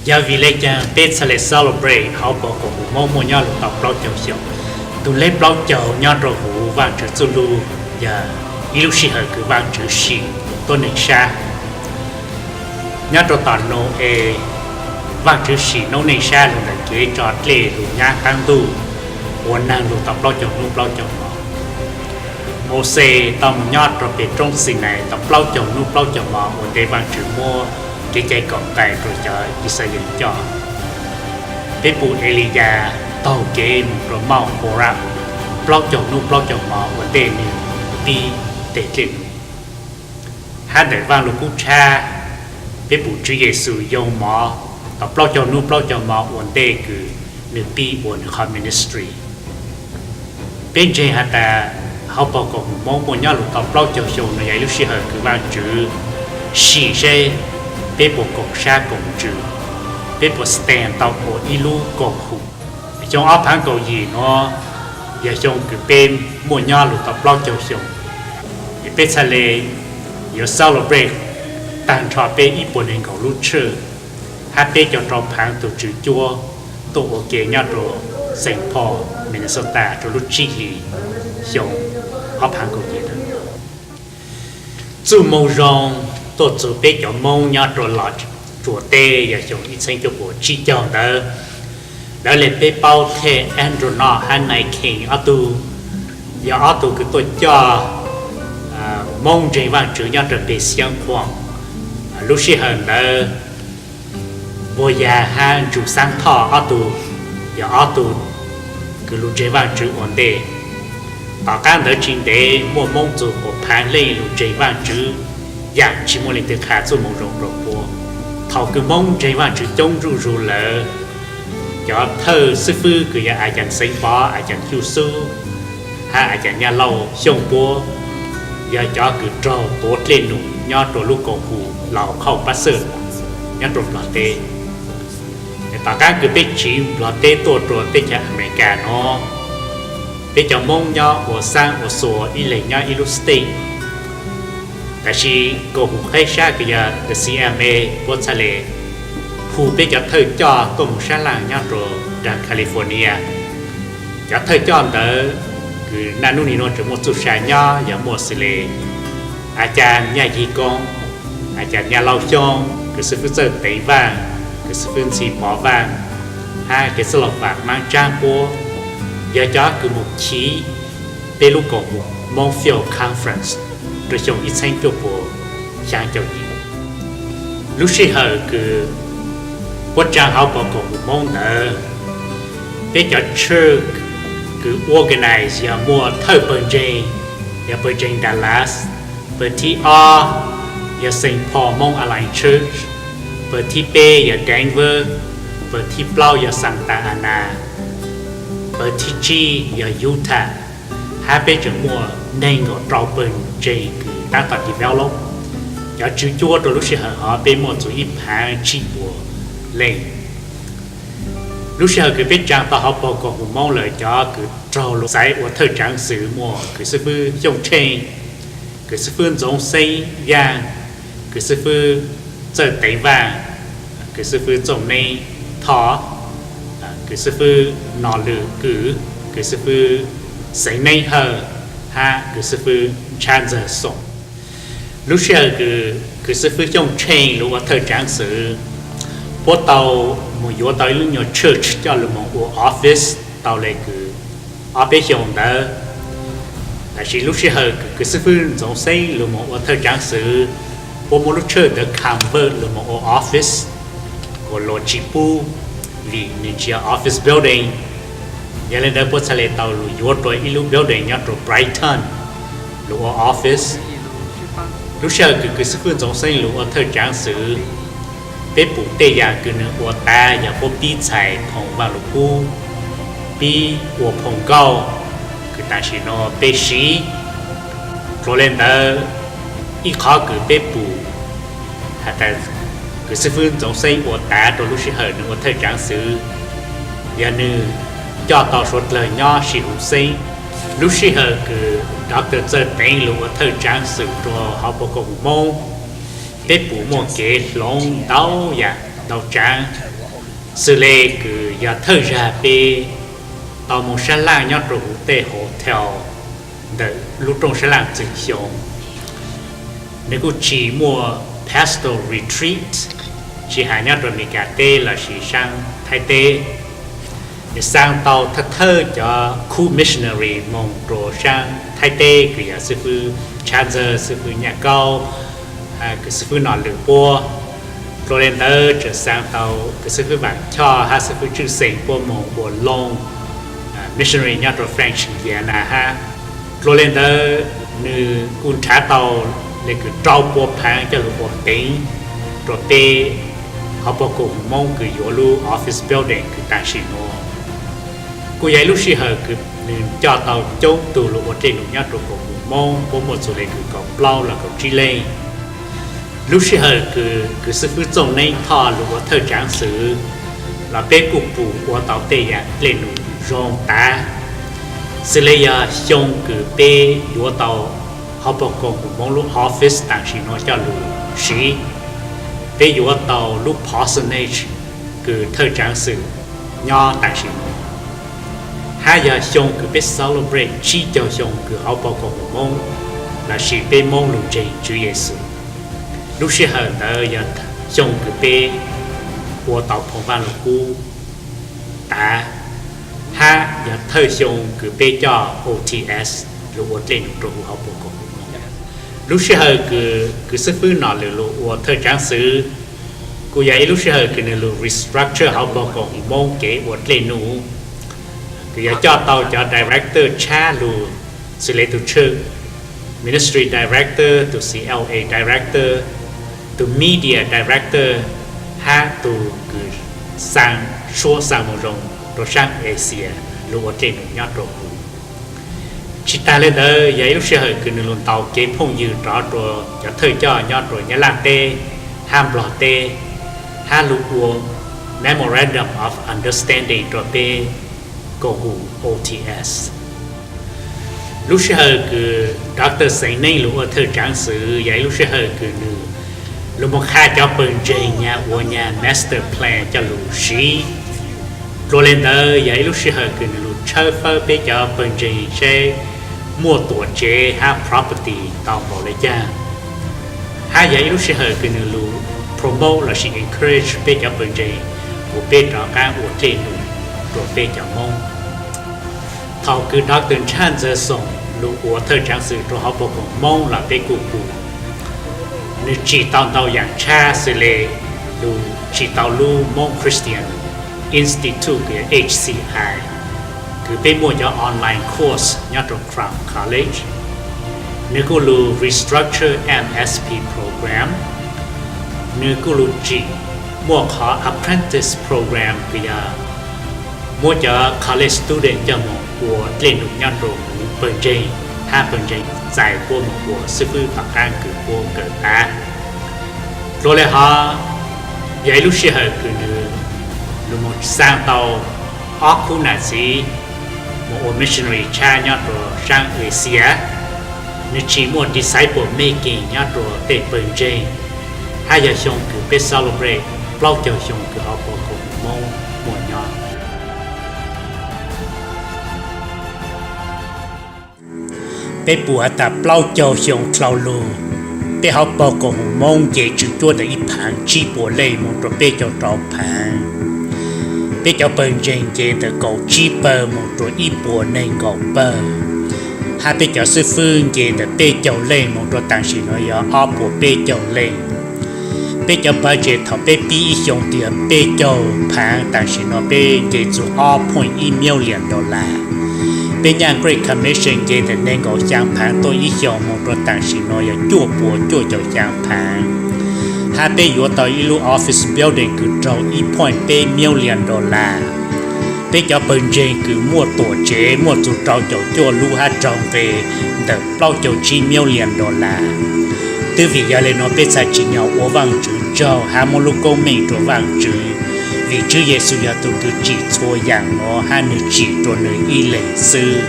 Yog vim le caag peb txhaj le celebrate hauv paus koom haum Moob muaj nyob lug tau plaub caug xyoo? Tug lej plaub caug nyob rua huv Vaajtswv txuj lug yog ib lub sij hawm kws Vaajtswv sim tuab neeg sab. Nyob rua tom Nau-es, Vaajtswv sim noob neej sab lug ntawm kev tso dlej lug nyab qaab ntuj, ua naag lug tau plaub caug nub plaub caug mo. Mauxes tau moog nyob rua peg roob Xinais tau plaub caug nub plaub caug mo ua ntej Vaajtswv muab kev cai kaum qais rua cov Yixalayees coj. Peb pum Eliyas taug kev moog rua Mauj Horab plaub caug nub plaub caug mo ua ntej nwg pib teg dlej lug. Hab ntawm Vaaj Lug Kub Tshab, peb pum Tswv Yexus yoo mov tau plaub caug nub plaub caug mo ua ntej kws nwg pib ua nwg qhov ministry. Peb ntseeg has tas hauv paus koom haum Moob muaj nyob lug tau plaub caug xyoo no yog ib lub sij hawm kws Vaajtswv sim seb peb puas koom sab koom ntsws, peb puas stand tau ua ib lub koom haum. Xyoo ob phaav kaum yim nuav yog xyoo kws peb muaj nyob lug tau plaub caug xyoo, es peb txhaj le yuav celebrate taag nrho peb ib puas neeg nkaum lub tshwj hab peb caug rau phaav tug tswv cuab tuaj ua ke nyob rua Saint Paul, Minnesota rua lub tsib hlis xyoo ob phaav kaum yim. Txuj moo zoo tuaj txug peb cov Moob nyob rua Los Tsuas teb yog xyoo ib txheeb cuaj puas tsib caug ntawd. Lawv le peb paub thej Andrainoch hab Nicaene ob tug yog ob tug kws tuaj coj Moob ntseeg Vaajtswv nyob rua peg Xiaab Khuam. Lub sij hawm ntawd Npuag Yag hab Ntsus Xaab Thoj ob tug yog ob tug kws lug ntseeg Vaajtswv ua ntej. Tom qaab ntawd tsi ntev muaj Moob txug quas phaav leej lug ntseeg Vaajtswv, yaam tsi muaj leej twg qha txuj moo zoo rua puab. Thaus kws Moob ntseeg Vaajtswv coob ntsuj zug lawm, cov thawj xwb fwb kws yog A Caas Xeev Pov, A Caas Xyuj Xub, hab A Caas Nyaj Lauj Xyooj puab, yog cov kws raug tuav dlej num nyob rua lub koom haum Laus Khauj Pab Xwj nyob rua Nplog teb. Tom qaab kws peb tsiv Nplog teb tuaj rua teb chaws Amelikas nuav, peb cov Moob nyob ua xaab ua xua ib leeg nyob ib lub state. Tab sis koom haum qheb sab kws yog the C M A puab txhaj le hu peb cov thawj coj tuaj moog sab laaj nyob rua nraag California. Cov thawj coj ntawd kws naj nub nwg nuav tseem muaj txuj sa nyob yog muaj xws le A Caas Nyaj Yig Koob, A Caas Nyaj Lauj Xyooj, kws xwb fwb Txawj Teev Vaaj, kws xwb fwb Ntxhi Pov Vaaj, hab kev txwj laug Vaam Maab Tsaab puab, yog cov kws moog chiv peb lub koom haum Moob Field Conference rua xyoo ib txheeb cuaj puas xyaa caum yim. Lub sij hawm kws puab tsaa hauv paus koom haum Moob ntawd, peb cov church kws organize yog muaj thawj pawg ntseeg yog pawg ntseeg Dallas, pawg thib ob yog Saint Paul Hmong Alliance Church, pawg thib peb yog Denver, pawg thib plaub yog Santa Ana, pawg thib tsib yog Utah, hab peb tseem muaj neeg nkaum rau pawg ntseeg kws taab tom develop. Cov tswv cuab rua lub sij hawm hov peb muaj txug ib phaav tsib puas leej. Lub sij hawm kws peb tsaa tau hauv paus koom haum Moob lawm, cov kws raug lug xaiv ua thawj tsaav xwm muaj kws xwb fwb Xyooj Tsheej, kws xwb fwb Ntxoov Xeeb Yaaj, kws xwb fwb Txawj Teev Vaaj, kws xwb fwb Txooj Neeb Thoj, kws xwb fwb Nom Lwm Kws, kws xwb fwb Xeev Neeb Hawj, hab kws xwb fwb Ntshav Ntxawg Xoom. Lub sij hawm kws kws xwb fwb Xyooj Tsheej lug ua thawj tsaav xwm, puab tau moog yuav tau ib lub nyuas church coj lug moog ua office tau le kws ob peb xyoos ntawd. Tab sis lub sij hawm kws kws xwb fwb Ntxoov Xeeb lug moog ua thawj tsaav xwm, puab muab lub church ntawd convert lug moog ua office, kuas luas tsi pub, vim nwg tsi yog office building. Yog le ntawd puab txhaj le tau lug yuav rua ib lub building nyob rua Brighton lug ua office. Lub sij hawm kws kws xwb fwb Ntxoov Xeeb lug ua thawj tsaav xwm, peb pum tej yaam kws nwg ua taag yog puab pib txhais phoom Vaaj Lug Kub, pib ua phoom nkauj, kws tam sim no peb siv. Dlua le ntawd, ib qhov kws peb pum has tas kws xwb fwb Ntxoov Xeeb ua taag rua lub sij hawm nwg ua thawj tsaav xwm, yog nwg coj tau suav dlawg nyob sib huv xeeb. Lub sij hawm kws Doctor Txawj Teev lug ua thawj tsaav xwm rua hauv paus koom haum Moob, peb pum muaj kev hloov ntau yaam ntau tsaav. Xws le kws yog thawj zag peb tau moog sab laaj nyob rua huv tej hotel ntawm lub rooj sab laaj Txwm Xyoo, nwg kuj tsi muaj pastoral retreat, tsi has nyob rua Amelikas teb lossis saab Thaib teb. Nwg xaa tau thawj thawj cov khub missionary moog rua saab Thaib teb kws yog xib fwb Tshab Ntxawg, xib fwb Nyaj Kaub, kws xib fwb Nom Lwm Puab. Dlua le ntawd tseem xaa tau kws xib fwb Vaam Choj hab xib fwb Tswj Xeem puab moog ua looj missionary nyob rua French Guiana hab. Dlua le ntawd nwg kuj nrhav tau le kws rau pua phaav coj lug ua peev rua peb hauv paug koom haum Moob kws yuav lub office building kws taam sim nuav. Kuj yog ib lub sij hawm kws nwg coj tau coob tug lug ua dlej num nyob rua koom haum Moob puab muaj txug le kws kaum plaub los kaum tsib leej. Lub sij hawm kws kws xib fwb Txooj Neeb Thoj lug ua thawj tsaav xwm los peb kuj pum ua tau tej yaam dlej num zoo tav. Xws le yog xyoo kws peb yuav tau hauv paug koom haum Moob lub office taam sim nuav coj lug siv, peb yuav tau lub parsonage kws thawj tsaav xwm nyob taam sim nuav, hab yog xyoo kws peb celebrate tsib caug xyoo kws hauv paug koom haum Moob lossis peb Moob lug ntseeg Tswv Yexus. Lub sij hawm ntawd yog xyoo kws peb ua tau phoo Vaaj Lug Kub tav, hab yog thawj xyoo kws peb coj O T S lug ua dlej num rua huv hauv paug koom haum Moob. Lub sij hawm kws kws xib fwb Nom Lwm lug ua thawj tsaav xwm, kuj yog ib lub sij hawm kws nwg lug restructure hauv paug koom haum Moob kev ua dlej num, kws yog coj tau cov director tshab lug, xws le tug tshwj ministry director, tug C L A director, tug media director, hab tug kws xaa suab xaa moo zoo rua saab Asia lug ua dlej num nyob rua huv. Tsi taag le ntawd yog ib lub sij hawm kws nwg lug ntaus kev phooj ywg rov rua cov thawj coj nyob rua Nyab Laj teb hab Nplog teb, hab lug ua memorandum of understanding rua peb koom haum O T S. Lub sij hawm kws Doctor Xeev Neej lug ua thawj tsaav xwm yog ib lub sij hawm kws nwg lug moog qha cov pawg ntseeg nyag ua nyag master plan coj lug siv. Dlua le ntawd yog ib lub sij hawm kws nwg lug tshawb fawb peb cov pawg ntseeg saib muaj tuam tsev hab property tau npaum le caag, hab yog ib lub sij hawm kws nwg lug promote lossis encourage peb cov pawg ntseeg kuas peb rov qaab ua dlej num rua peb cov Moob. Thaus kws Doctor Ntsaj Ntxawg Xoom lug ua thawj tsaav xwm rua hauv paug koom Moob los peb kuj pum nwg tsim tau ntau yaam tshab xws le lug tsim tau lub Hmong Christian Institute kws yog H C I, kws peb muaj cov online course nyob rua Crown College. Nwg kuj lug restructure M S P program. Nwg kuj lug tsim muaj qhov apprentice program kws yog muab cov college student coj moog ua dlej num nyob rua huv pawg ntseeg, hab pawg ntseeg txais puab moog ua xib fwb tom qaab kws puab kawm tav. Dlua le hov, yog ib lub sij hawm kws nwg lug moog xaa tau ob khub nam txiv moog ua missionary tshab nyob rua saab Asia. Nwg tsim muaj disciple making nyob rua tej pawg ntseeg, hab yog xyoo kws peb celebrate plaub caug xyoo kws hauv paug koom Moob muaj nyob. Peb pum has tas plaub caug xyoo dlhau lug, peb hauv paug koom Moob nce tswv cuab ntawm ib phaav tsib puas leej moog rua peb caug rau phaav. Peb cov pawg ntseeg nce ntawm kaum tsib pawg moog rua ib puas neeg nkaum pawg, hab peb cov xib fwb nce ntawm peb caug leej moog rua taam sim nuav yog ob puas peb caug leej. Peb cov budget thaus peb pib ib xyoo tias peb caug phaav, taam sim nuav peb nce txug ob point ib million dollar. Peb nyaj Great Commission nce ntawm nees nkaum xyaa phaav tuaj ib xyoos moog rua taam sim nuav yog cuaj puas cuaj caum xyaa phaav. Hab peb yuav tau ib lub office building kws raug ib point peb million dollar. Peb cov pawg ntseeg kws muaj tuam tsev muaj txug rau caum cuaj lub hab raug nqe ntawm plaub caug tsib million dollar. Twb vim yog le nuav peb txhad tsim nyog ua Vaajtswv tsaug hab muab lub koob meej rua Vaajtswv, vim Tswv Yexus yog tug kws tsim txhua yaam nuav hab nwg tsim rua nwg ib leeg xwb.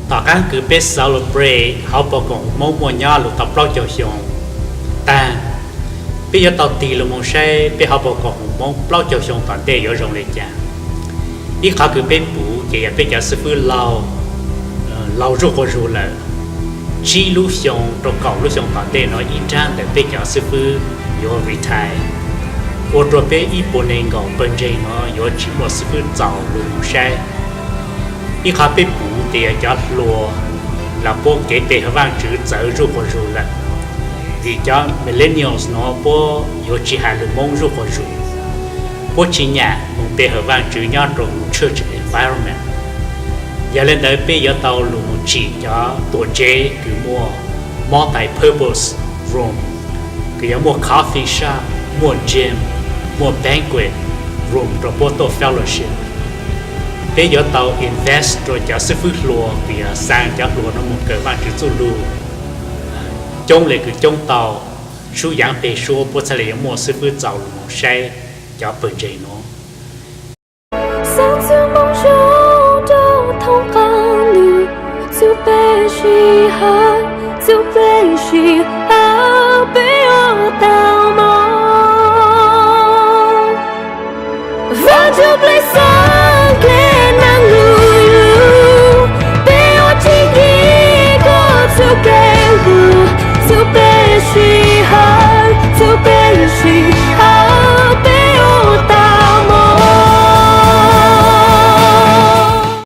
Tom qaab kws peb celebrate hauv paug koom Moob muaj nyob lug tau plaub caug xyoo, taag Peb yuav tau tig lug moog saib peb hauv paus koom haum Moob plaub caug xyoo tom ntej yuav zoo le caag. Ib qhov kws peb puv ces yog peb cov xib fwb laug, laug zuj quas zug lawm. Tsib lub xyoo rua kaum lub xyoo tom ntej nuav ib nrab ntawm peb cov xib fwb yuav retire, ua rua peb ib puas neeg nkaum pawg ntseeg nuav yuav tsi muaj xib fwb txaus lug moog saib. Ib qhov peb puv ces yog cov hluas los puab kev pe hawm Vaajtswv txawv zuj quas zug lawm. Vim cov millennials nuav puab yuav tsi has lug Moob zuj quas zug, puab tsi nyam moog pe hawm Vaajtswv nyob rua church environment. Yog le ntawd peb yuav tau lug moog tsim cov tuam tsev kws muaj multi-purpose room, kws yuav muaj coffee shop, muaj gym, muaj banquet room rua puab tuaj fellowship. Peb yuav tau invest rua cov xib fwb hluas kws yuav xaa cov hluas nuav moog kawm Vaajtswv txuj lug coob le kws coob tau. Sub yaav peg suab puab txhaj le yuav muaj xib fwb txaus lug moog saib cov pawg ntseeg nuav. Xaav txug Moob zoo rua thoob qaab lug, txug peb sij hawm, txug peb sij hawm peb yuav tau moog. Vaajtswv Plig xwb